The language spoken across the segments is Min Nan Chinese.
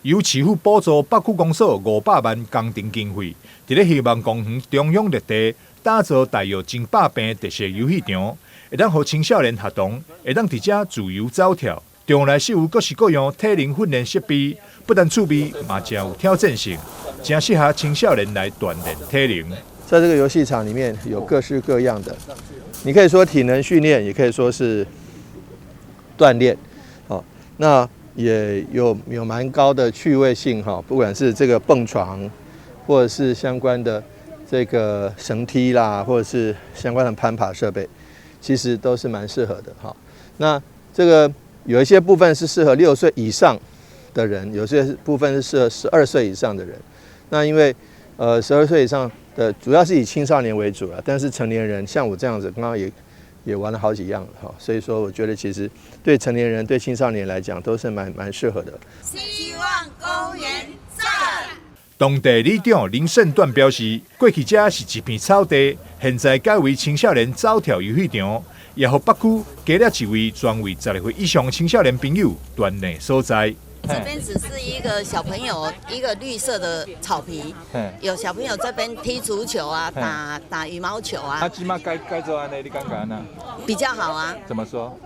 由市府補助北區公所500萬工程經費，佇咧希望公園中央綠地打造大約100坪特色遊戲場，會當予青少年學童會當佇遮自由走跳。場內設有各式各樣體能訓練設備，不但趣味，嘛誠有挑戰性，誠適合青少年來鍛鍊體能。在這個遊戲場裡面有各式各樣的，你可以說體能訓練，也可以說是鍛鍊，哦，那也有蠻高的趣味性哈，不管是這個蹦床，或者是相關的這個繩梯啦，或者是相關的攀爬設備，其實都是蠻適合的哈。那這個有一些部分是適合6歲以上的人，有些部分是適合12歲以上的人。那因為12歲以上的主要是以青少年為主啦，但是成年人像我這樣子，剛剛也玩了好幾樣哈，所以說我覺得其實對成年人、對青少年來講都是蠻適合的。希望公園讚。當地里長林勝段表示，過去遮是一片草地，現在改為青少年走跳遊戲場，也予北區加了一位專為12歲以上青少年朋友鍛鍊所在。這邊只是一個小朋友一個綠色的草皮，有小朋友這邊踢足球啊，打打羽毛球啊。啊，這馬改改做按呢，你感覺按怎？比較好啊。怎麼說？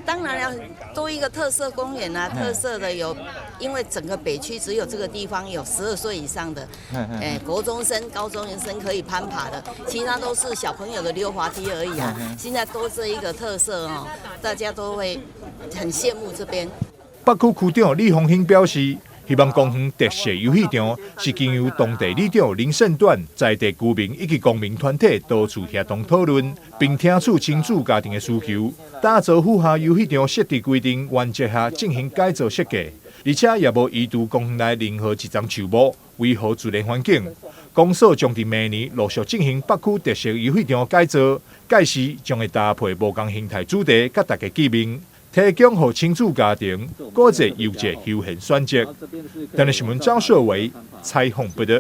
當然了，多一個特色公園啊，特色的有，因為整個北區只有這個地方有12歲以上的，哎，國中生、高中生可以攀爬的，其他都是小朋友的溜滑梯而已啊。現在多這一個特色哦，大家都會很羨慕這邊。北區區長李鴻興表示，希望公園特色遊戲場是經由當地里長林勝段在地居民以及公民團體多次協同討論，並聽取親子家庭的需求，打造符合遊戲場設置規定原則下進行改造設計，而且也無移除公園內任何一叢樹木，維護自然環境。公所將佇明年陸續進行北區特色遊戲場改造，屆時將會搭配無仝形態主題，佮大家見面，提供予親子家庭閣一個優質休閒選擇。電視新聞張碩偉採訪報導。